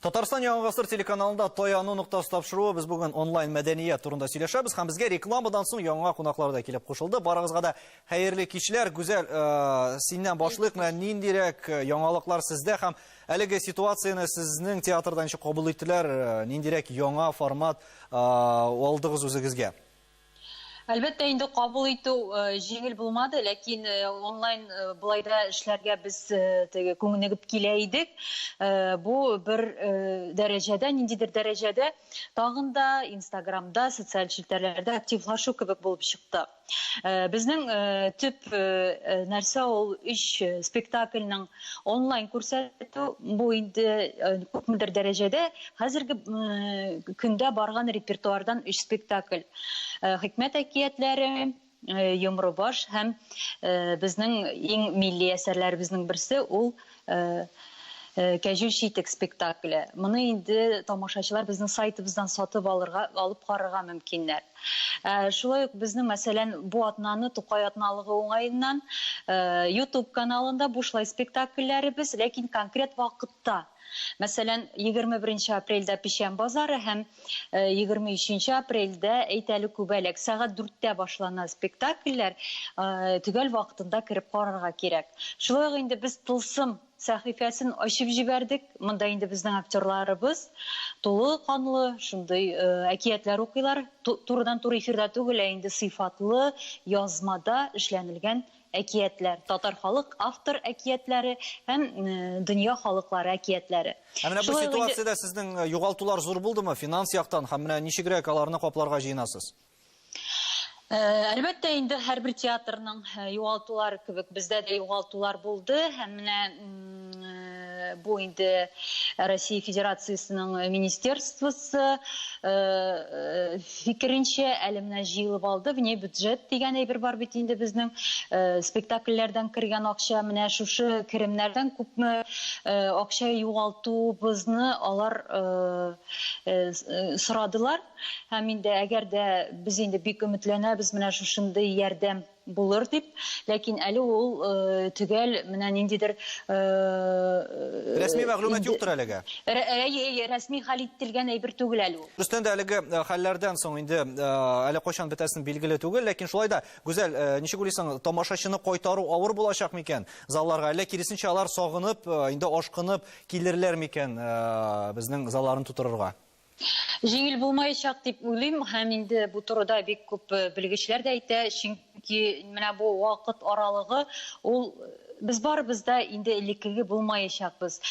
Татарстан Яңа гасыр телеканалында Таяну ноктасы тапшыруы. Без бүген онлайн мәдәният турында сөйләшәбез һәм безгә рекламадан соң яңа кунаклар да килеп кушылды. Барыгызга да хәерле кичләр. Гүзәл, синнән башлыйк. Менә ниндирәк яңалыклар сездә һәм әлеге ситуацияне сезнең театрда ничек кабул иттеләр? Ниндирәк яңа формат алдыгыз үзегезгә? Әлбәттә, инде кабул итү җиңел булмады, ләкин онлайн болай да эшләргә без теге күнегеп килә идек. Бу бер дәрәҗәдә, ниндидер дәрәҗәдә тагын да Инстаграмда, социаль челтәрләрдә активлашу кебек булып чыкты. Безнең төп нәрсә ул өч спектакльнең онлайн күрсәтү, бу инде күпмедер дәрәҗәдә хәзерге көндә барган репертуардан өч спектакль. Хикмәт әкиятләре, Йомры баш һәм безнең иң милли әсәрләребезнең берсе ул Кәҗүл читек спектакле. Моны инде тамашачылар безнең сайтыбыздан сатып алырга, алып карарга мөмкиннәр. Шулай ук безнең, мәсәлән, бу атнаны Тукай атналыгы уңаеннан YouTube каналында бушлай спектакльләребез, ләкин конкрет вакытта. Мәсәлән, 21 апрельдә Печән базары һәм 23 апрельдә Әйт әле күбәләк. Сәгать дүрттә башлана спектакльләр, төгәл вакытында кереп карарга кирәк. Шулай ук инде без Тылсым сәхифәсен ачып җибәрдек. Монда инде безнең актерларыбыз тулы канлы шундый әкиятләр укыйлар. Турыдан-туры эфирда түгел, ә инде сыйфатлы язмада эшләнелгән әкиятләр, татар халык автор әкиятләре һәм дөнья халыклары әкиятләре. Ә менә бу ситуациядә сезнең югалтулар зур булдымы финанс яктан һәм менә ничегрәк аларны капларга җыенасыз? Әлбәттә инде һәрбер театрның югалтулары кебек бездә дә югалтулар булды һәм менә бу инде Россия Федерациясенең министерствосы фикеренчә, әле менә җыелып алды, вне бюджет дигән әйбер бар бит инде безнең спектакльләрдән кергән акча, менә шушы керемнәрдән күпме акча югалтуыбызны алар сорадылар. Һәм инде әгәр дә без инде бик өметләнәбез менә шушындый ярдәм булыр дип, ләкин әле ул төгәл менә ниндидер Рәсми мәгълүмат юктыр әлегә. Әйе, рәсми хәл ителгән әйбер түгел әле ул. Дөрестән дә әлеге хәлләрдән соң инде әле кайчан бетәсен билгеле түгел, ләкин шулай да, Гүзәл, ничек уйлыйсың, тамашачыны кайтару авыр булачак микән залларга, әллә киресенчә алар сагынып, инде ашкынып килерләр микән безнең залларны тутырырга? Җиңел булмаячак дип уйлыйм һәм инде бу турыда бик күп белгечләр дә әйтә, чөнки менә бу вакыт аралыгы ул без барыбыз да инде элеккеге булмаячакбыз.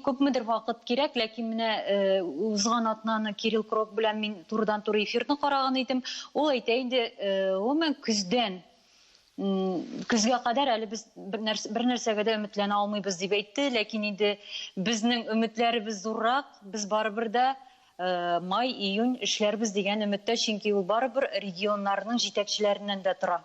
Күпмедер вакыт кирәк, ләкин менә узган атнаны Кирилл Крок белән мин турыдан-туры эфирны караган идем. Ул әйтә инде, гомумән, көздән көзгә кадәр әле без бер нәрсәгә дә өметләнә алмыйбыз дип әйтте, ләкин инде безнең өметләребез зуррак, без барыбер дә май, июнь эшләрбез дигән өметтә, чөнки ул барыбер регионнарның җитәкчеләреннән дә тора.